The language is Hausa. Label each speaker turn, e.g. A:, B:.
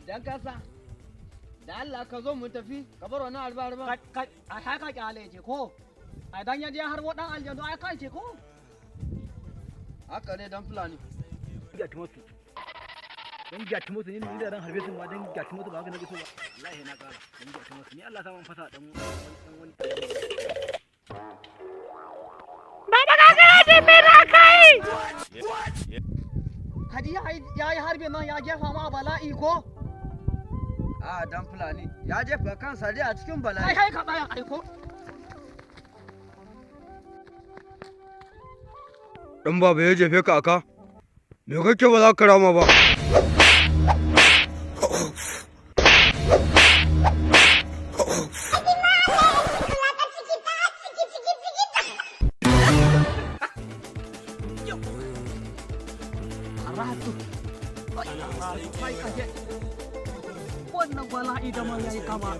A: Dan kasa, da Allah ka zo mu tafi, ka bar wannan arba arba.
B: A haka kyale ce ko? A dan ya je har wadan aljanu ai kan ce ko?
A: Haka ne, dan Fulani.
C: Gyati musu. Dan gyati musu ne, ni da ran harbe su ma dan gyati musu ba haka nake so ba. Wallahi na kara. Dan gyati musu ni Allah sa man fasa dan dan wani.
B: Kaji ya yi harbin nan ya jefa ma bala'i ko?
A: A dan Fulani, ya jefa kansa dai a cikin bala'i.
B: Kai kai ka tsaya ai ko?
A: Dan baba ya jefe ka aka? Me kake ba za ka rama ba?
B: Aratu. Ai, aratu kai kaje. Wannan bala'i da man yayi kama.